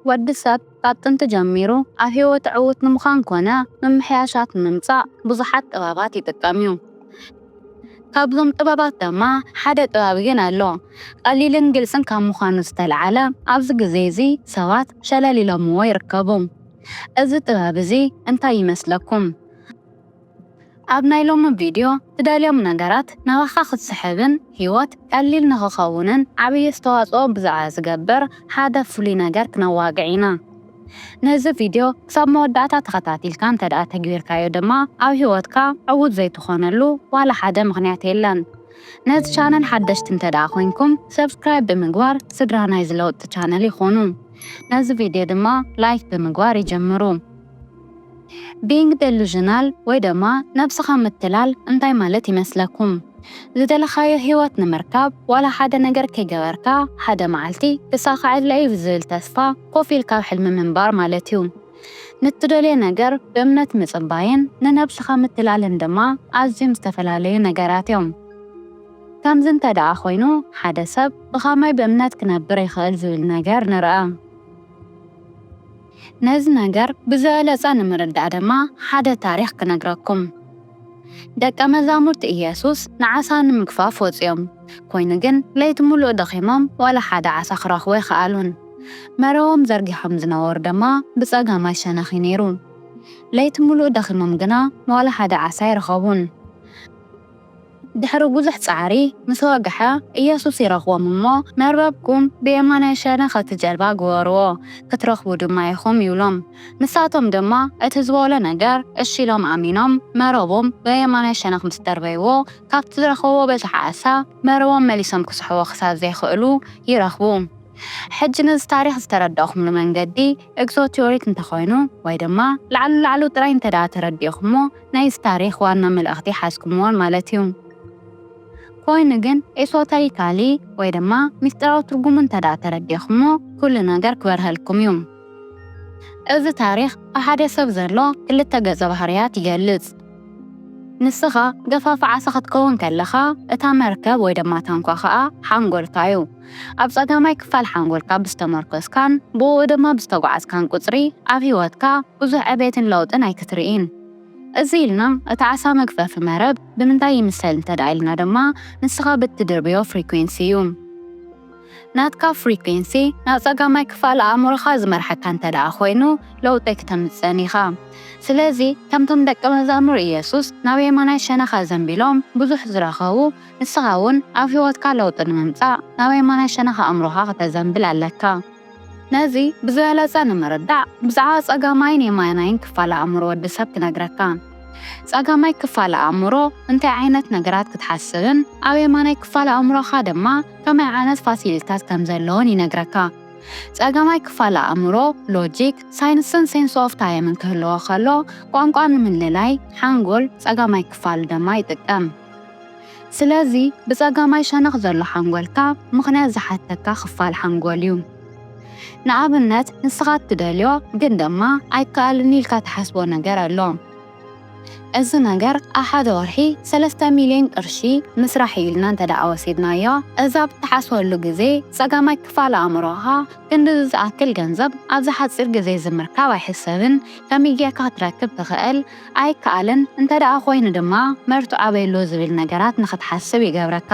ወዲ ሰብ ካብ ጥንቲ ጀሚሩ ኣብ ህይወት ዕዉት ንምዃን ኮነ ምምሕያሻት ንምምጻእ ብዙሓት ጥበባት ይጥቀም እዩ። ካብዞም ጥበባት ድማ ሓደ ጥበብ ግን ኣሎ። ቀሊልን ግልጽን ካብ ምዃኑ ዝተለዓለ ኣብዚ ግዜ እዚ ሰባት ሸለል ኢሎምዎ ይርከቡ። እዚ ጥበብ እዚ እንታይ ይመስለኩም? ኣብ ናይ ሎሚ ቪድዮ ትደልዮም ነገራት ናባኻ ክትስሕብን ህይወት ቀሊል ንኽኸውንን ዓብዪ ኣስተዋጽኦ ብዛዕባ ዝገብር ሓደ ፍሉይ ነገር ክነዋግዕ ኢና። ነዚ ቪድዮ ክሳብ መወዳእታ ተኸታቲልካ እንተ ደኣ ተግቢርካዮ ድማ ኣብ ህይወትካ ዕዉት ዘይትኾነሉ ዋላ ሓደ ምኽንያት የለን። ነዚ ቻነል ሓደሽቲ እንተ ደኣ ኮይንኩም ሰብስክራይብ ብምግባር ስድራ ናይዚ ለውጢ ቻነል ይኹኑ። ነዚ ቪድዮ ድማ ላይክ ብምግባር ይጀምሩ። Being delusional ወይ ድማ ነብስኻ ምትላል እንታይ ማለት ይመስለኩም? ዝደለኻዮ ህይወት ንምርካብ ዋላ ሓደ ነገር ከይገበርካ ሓደ መዓልቲ ክሳኻዐለይ ብዝብል ተስፋ ኮፍ ኢልካ ኣብ ሕልሚ ምንባር ማለት እዩ። ንትደልዮ ነገር ብእምነት ምጽባይን ንነብስኻ ምትላልን ድማ ኣዝዮም ዝተፈላለዩ ነገራት እዮም። ከምዚ እንተ ደኣ ኮይኑ ሓደ ሰብ ብኸመይ ብእምነት ክነብር ይኽእል ዝብል ነገር ንርኣ። ነዚ ነገር ብዝበለጸ ንምርዳእ ድማ ሓደ ታሪኽ ክነግረኩም። ደቀ መዛሙርቲ ኢየሱስ ንዓሳ ንምግፋፍ ወጺኦም። ኮይኑ ግን ለይቲ ምሉእ ደኺሞም ዋላ ሓደ ዓሳ ክረኽቡ ኣይከኣሉን። መረቦም ዘርጊሖም ዝነበሩ ድማ ብጸጋማይ ሸነኽ እዩ ነይሩ። ለይቲ ምሉእ ደኺሞም ግና ዋላ ሓደ ዓሳ ኣይረኸቡን። ድሕሪ ብዙሕ ጻዕሪ ምስ ወግሐ ኢየሱስ ይረኽቦም እሞ መርበብኩም ብየማናይ ሸነኽ እቲ ጀልባ ግበርዎ ክትረኽቡ ድማ ኢኹም ይብሎም። ንሳቶም ድማ እቲ ዝበሎ ነገር እሺ ኢሎም ኣሚኖም መረቦም ብየማናይ ሸነኽ ምስ ደርበይዎ ካብቲ ዝረኸብዎ በዝሒ ዓሳ መረቦም መሊሶም ክስሕቦ ክሳብ ዘይኽእሉ ይረኽቡ። ሕጂ ነዚ ታሪኽ ዝተረዳእኹምሉ መንገዲ exoteric እንተኾይኑ ወይ ድማ ላዕሉ ላዕሉ ጥራይ እንተ ደኣ ተረዲእኹሞ ናይዚ ታሪኽ ዋና መልእኽቲ ሓዝኩምዎን ማለት እዩ። ኮይኑ ግን esoterically ወይ ድማ ሚስጢራዊ ትርጉሙ እንተ ደኣ ተረዲእኹሞ ኩሉ ነገር ክበርሀልኩም እዩ። እዚ ታሪኽ ኣብ ሓደ ሰብ ዘሎ ክልተ ገጸ ባህርያት ይገልጽ። ንስኻ ገፋፊ ዓሳ ክትከውን ከለኻ እታ መርከብ ወይ ድማ ታንኳ ኸኣ ሓንጎልካ እዩ። ኣብ ጸጋማይ ክፋል ሓንጎልካ ብዝተመርኮስካን ብኡ ድማ ብዝተጓዓዝካን ቁጽሪ ኣብ ህይወትካ ብዙሕ ዕቤትን ለውጥን ኣይክትርኢን። እዚ ኢልና እቲ ዓሳ መግፈፊ መረብ ብምንታይ ይምሰል እንተ ደኣ ኢልና ድማ ንስኻ ብትድርብዮ ፍሪኩንሲ እዩ። ናትካ ፍሪኩንሲ ናብ ጸጋማይ ክፋል ኣእምሮኻ ዝመርሐካ እንተ ደኣ ኮይኑ ለውጢ ክተምጽእን ኢኻ። ስለዚ ከምቶም ደቀ መዛሙር ኢየሱስ ናብ የማናይ ሸነኻ ዘንቢሎም ብዙሕ ዝረኸቡ ንስኻ እውን ኣብ ህይወትካ ለውጢ ንምምጻእ ናብ የማናይ ሸነኻ ኣእምሮኻ ክተዘንብል ኣለካ። ነዚ ብዝበለጸ ንምርዳእ ብዛዕባ ጸጋማይን የማናይን ክፋል ኣእምሮ ወዲ ሰብ ክነግረካ። ጸጋማይ ክፋል ኣእምሮ እንታይ ዓይነት ነገራት ክትሓስብን ኣብ የማናይ ክፋል ኣእምሮኻ ድማ ከመይ ዓይነት ፋሲሊታት ከም ዘለውን ይነግረካ። ጸጋማይ ክፋል ኣእምሮ ሎጂክ፣ ሳይንስን ሴንስ ኦፍ ታይምን ክህልዎ ከሎ ቋንቋ ንምልላይ ሓንጎል ጸጋማይ ክፋል ድማ ይጥቀም። ስለዚ ብጸጋማይ ሸነኽ ዘሎ ሓንጎልካ ምኽንያት ዝሓተካ ክፋል ሓንጎል እዩ። ንኣብነት ንስኻ እትደልዮ ግን ድማ ኣይከኣልን ኢልካ ትሓስቦ ነገር ኣሎ። እዚ ነገር ኣብ ሓደ ወርሒ ሰለስተ ሚልዮን ቅርሺ ምስራሕ እዩ ኢልና እንተ ደኣ ወሲድናዮ፣ እዛ ብትሓስበሉ ግዜ ጸጋማይ ክፋል ኣእምሮኻ ክንድዚ ዝኣክል ገንዘብ ኣብዚ ሓጺር ግዜ እዚ ምርካብ ኣይሕሰብን፣ ከመይ ጌርካ ክትረክብ ትኽእል፣ ኣይከኣልን፣ እንተ ደኣ ኮይኑ ድማ መርትዖ ኣበይ ኣሎ ዝብል ነገራት ንኽትሓስብ ይገብረካ።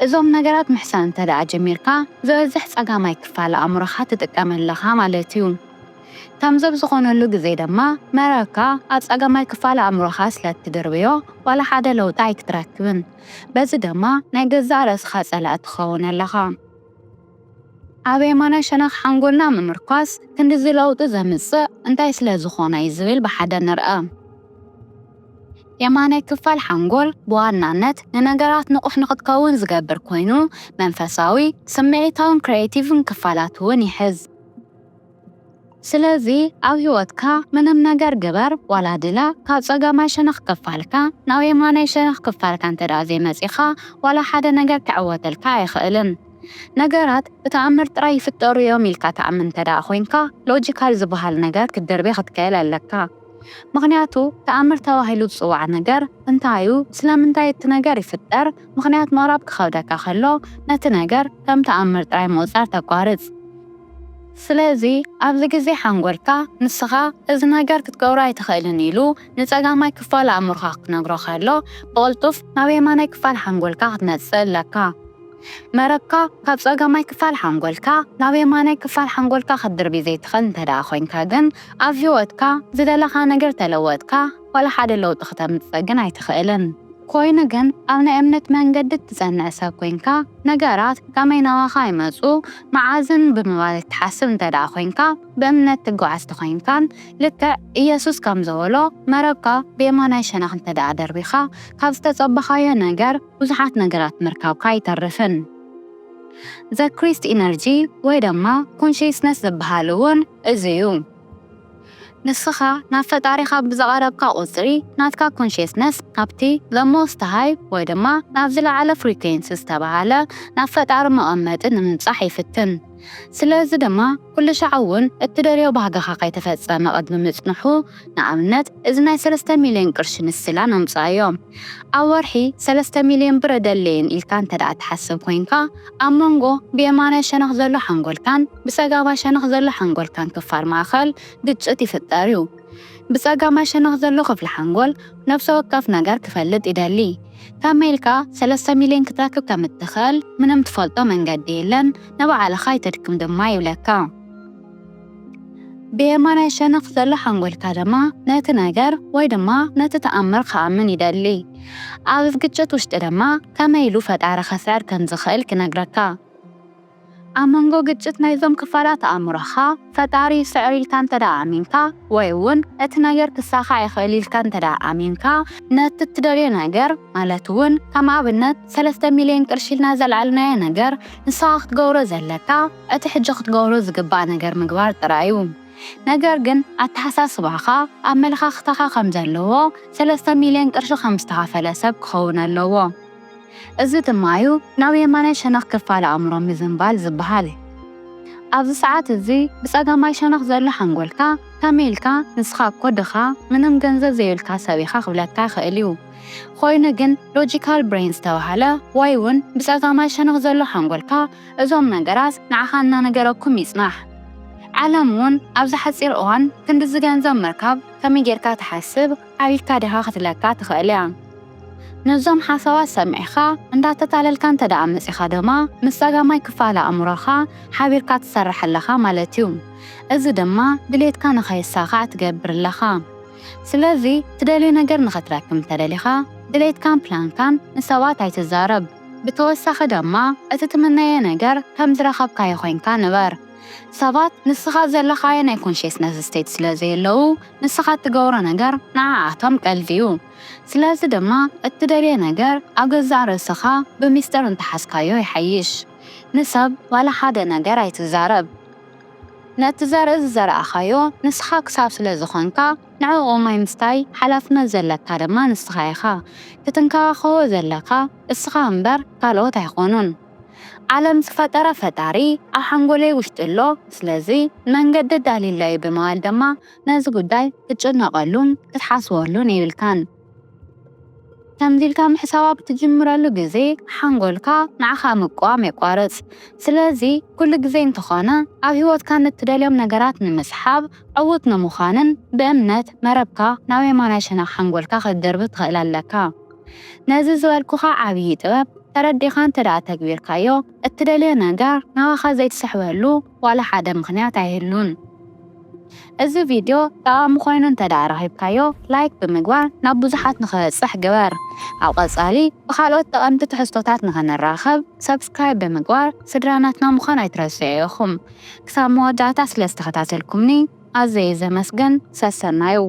እዞም ነገራት ምሕሳብ እንተ ደኣ ጀሚርካ ዝበዝሕ ጸጋማይ ክፋል ኣእምሮኻ ትጥቀም ኣለኻ ማለት እዩ። ከምዚ ኣብ ዝኾነሉ ግዜ ድማ መረብካ ኣብ ጸጋማይ ክፋል ኣእምሮኻ ስለ እትድርብዮ ዋላ ሓደ ለውጢ ኣይክትረክብን። በዚ ድማ ናይ ገዛእ ርእስኻ ጸላኢ ትኸውን ኣለኻ። ኣብ የማናይ ሸነኽ ሓንጎልና ምምርኳስ ክንድዚ ለውጢ ዘምጽእ እንታይ ስለ ዝኾነ እዩ ዝብል ብሓደ ንርኣ። የማናይ ክፋል ሓንጎል ብዋናነት ንነገራት ንቑሕ ንኽትከውን ዝገብር ኮይኑ መንፈሳዊ፣ ስምዒታውን ክሪኤቲቭን ክፋላት እውን ይሕዝ። ስለዚ ኣብ ህይወትካ ምንም ነገር ግበር ዋላ ድላ ካብ ጸጋማይ ሸነኽ ክፋልካ ናብ የማናይ ሸነኽ ክፋልካ እንተ ደኣ ዘይመጺኻ ዋላ ሓደ ነገር ክዕወተልካ ኣይኽእልን። ነገራት ብተኣምር ጥራይ ይፍጠሩ እዮም ኢልካ ትኣምን እንተ ደኣ ኮይንካ ሎጂካል ዝበሃል ነገር ክትድርቢ ክትክእል ኣለካ። ምኽንያቱ ተኣምር ተባሂሉ ዝጽዋዕ ነገር እንታይ እዩ? ስለምንታይ እቲ ነገር ይፍጠር? ምኽንያት ምቕራብ ክኸብደካ ከሎ ነቲ ነገር ከም ተኣምር ጥራይ ምቑጻር ተቋርጽ። ስለዚ ኣብዚ ግዜ ሓንጎልካ ንስኻ እዚ ነገር ክትገብሮ ኣይትኽእልን ኢሉ ንጸጋማይ ክፋል ኣእምሮኻ ክትነግሮ ከሎ፣ ብቕልጡፍ ናብ የማናይ ክፋል ሓንጎልካ ክትመጽእ ኣለካ። መረብካ ካብ ጸጋማይ ክፋል ሓንጎልካ ናብ የማናይ ክፋል ሓንጎልካ ክትድርቢ ዘይትኽእል እንተ ደኣ ኮይንካ ግን፣ ኣብ ህይወትካ ዝደለኻ ነገር ተለወጥካ፣ ዋላ ሓደ ለውጢ ክተምጽእ ግን ኣይትኽእልን። ኮይኑ ግን ኣብ ናይ እምነት መንገዲ እትጸንዕ ሰብ ኮይንካ፣ ነገራት ከመይ ናባኻ ይመጹ፣ መዓዝን ብምባል እትሓስብ እንተ ደኣ ኮይንካ፣ ብእምነት ትጓዓዝ ተኾይንካን፣ ልክዕ ኢየሱስ ከም ዝበሎ፣ መረብካ ብየማናይ ሸነኽ እንተ ደኣ ደርቢኻ፣ ካብ ዝተጸበኻዮ ነገር ብዙሓት ነገራት ምርካብካ ኣይተርፍን። The Christ Energy ወይ ድማ ኮንሽስነስ ዝበሃል እውን እዚ እዩ። ንስኻ ናብ ፈጣሪኻ ብዝቐረብካ ቁጽሪ፣ ናትካ ኮንሽስነስ ናብቲ the most high ወይ ድማ ናብ ዝለዓለ ፍሪኩዌንሲ ዝተባህለ ናብ ፈጣሪ መቐመጢ ንምብጻሕ ይፍትን። ስለዚ ድማ ኩሉ ሻዕ እውን እትደልዮ ባህግኻ ከይተፈጸመ ቅድሚ ምጽንሑ፣ ንኣብነት እዚ ናይ ሰለስተ ሚልዮን ቅርሺ ንስላ ነምጽኣዮ። ኣብ ወርሒ ሰለስተ ሚልዮን ብር እደልየን ኢልካ እንተ ደኣ ትሓስብ ኮይንካ፣ ኣብ መንጎ ብየማናይ ሸነኽ ዘሎ ሓንጎልካን ብጸጋማይ ሸነኽ ዘሎ ሓንጎልካን ክፋል ማእከል ግጭት ይፍጠር እዩ። ብጸጋማይ ሸነኽ ዘሎ ክፍሊ ሓንጎል ነፍሲ ወከፍ ነገር ክፈልጥ ይደሊ። ከመይ ኢልካ ሰለስተ ሚልዮን ክትረክብ ከም እትኽእል ምንም ትፈልጦ መንገዲ የለን፣ ንባዕልኻ ኣይተድክም ድማ ይብለካ። ብየማናይ ሸነኽ ዘሎ ሓንጎልካ ድማ ነቲ ነገር ወይ ድማ ነቲ ተኣምር ክኣምን ይደሊ። ኣብ ግጭት ውሽጢ ድማ ከመይ ኢሉ ፈጣሪ ከስዕር ከም ዝኽእል ክነግረካ። ኣብ መንጎ ግጭት ናይዞም ክፋላት ኣእምሮኻ ፈጣሪ ይስዕር ኢልካ እንተ ደኣ ኣሚንካ፣ ወይ እውን እቲ ነገር ክሳኻዕ ይኽእል ኢልካ እንተ ደኣ ኣሚንካ፣ ነቲ እትደልዮ ነገር፣ ማለት እውን ከም ኣብነት ሰለስተ ሚልዮን ቅርሺ ኢልና ዘልዓልናዮ ነገር፣ ንስኻ ክትገብሮ ዘለካ እቲ ሕጂ ክትገብሮ ዝግባእ ነገር ምግባር ጥራይ እዩ። ነገር ግን ኣተሓሳስባኻ ኣመለኻኽታኻ ከም ዘለዎ ሰለስተ ሚልዮን ቅርሺ ከም ዝተኸፈለ ሰብ ክኸውን ኣለዎ። እዚ ድማ እዩ ናብ የማናይ ሸነኽ ክፋል ኣእምሮ ምዝንባል ዝበሃል። ኣብዚ ሰዓት እዚ ብጸጋማይ ሸነኽ ዘሎ ሓንጎልካ ከመይ ኢልካ ንስኻ እኮ ድኻ ምንም ገንዘብ ዘይብልካ ሰብ ኢኻ ክብለካ ይኽእል እዩ። ኮይኑ ግን ሎጂካል ብሬን ዝተባህለ ወይ እውን ብጸጋማይ ሸነኽ ዘሎ ሓንጎልካ እዞም ነገራት ንዓኻ እናነገረኩም ይጽናሕ። ዓለም እውን ኣብዚ ሓጺር እዋን ክንድዚ ገንዘብ ምርካብ ከመይ ጌርካ ትሓስብ ዓቢድካ ዲኻ ክትብለካ ትኽእል እያ። ነዞም ሓሳባት ሰሚዕኻ እንዳተታለልካ እንተ ደኣ መጺኻ ድማ ምስ ጸጋማይ ክፋል ኣእምሮኻ ሓቢርካ ትሰርሕ ኣለኻ ማለት እዩ። እዚ ድማ ድሌትካ ንኸይሳኻዕ ትገብር ኣለኻ። ስለዚ ትደልዮ ነገር ንኽትረክብ እንተደሊኻ ድሌትካን ፕላንካን ንሰባት ኣይትዛረብ። ብተወሳኺ ድማ እቲ ትምነዮ ነገር ከም ዝረኸብካዮ ኮይንካ ንበር። ሰባት ንስኻ ዘለኻዮ ናይ ኮንሽስነስ ስቴት ስለ ዘየለዉ ንስኻ እትገብሮ ነገር ንዓኣቶም ቀልዲ እዩ። ስለዚ ድማ እትደልዮ ነገር ኣብ ገዛእ ርእስኻ ብሚስጥር እንተሓዝካዮ ይሓይሽ። ንሰብ ዋላ ሓደ ነገር ኣይትዛረብ። ነቲ ዘርኢ ዝዘራእኻዮ ንስኻ ክሳብ ስለ ዝኾንካ ንዕኡ ማይ ምስታይ ሓላፍነት ዘለካ ድማ ንስኻ ኢኻ። ክትንከባኸቦ ዘለካ እስኻ እምበር ካልኦት ኣይኾኑን። ዓለም ዝፈጠረ ፈጣሪ ኣብ ሓንጎለይ ውሽጢ ኣሎ። ስለዚ መንገዲ ዳሊለይ ብምባል ድማ ነዚ ጉዳይ ክትጭነቐሉን ክትሓስበሉን የብልካን። ከምዚ ኢልካ ምሕሳብ ኣብ ትጅምረሉ ግዜ ሓንጎልካ ንዓኻ ምቅዋም የቋርጽ። ስለዚ ኩሉ ግዜ እንተኾነ ኣብ ህይወትካ ንትደልዮም ነገራት ንምስሓብ ዕዉት ንምዃንን ብእምነት መረብካ ናብ የማናይ ሸነኽ ሓንጎልካ ክትድርቢ ትኽእል ኣለካ። ነዚ ዝበልኩኻ ዓብዪ ጥበብ ተረዲኻ እንተ ደኣ ተግቢርካዮ፣ እትደልዮ ነገር ናባኻ ዘይትስሕበሉ ዋላ ሓደ ምኽንያት ኣይህሉን። እዚ ቪድዮ ጠቓሚ ኮይኑ እንተ ደኣ ረኺብካዮ፣ ላይክ ብምግባር ናብ ብዙሓት ንኽበጽሕ ግበር። ኣብ ቀጻሊ ብኻልኦት ጠቐምቲ ትሕዝቶታት ንኽንራኸብ፣ ሰብስክራይብ ብምግባር ስድራ ናትና ምዃን ኣይትረስዑ ኢኹም። ክሳብ መወዳእታ ስለ ዝተኸታተልኩምኒ ኣዘየ ዘመስግን። ሰሰናዩ።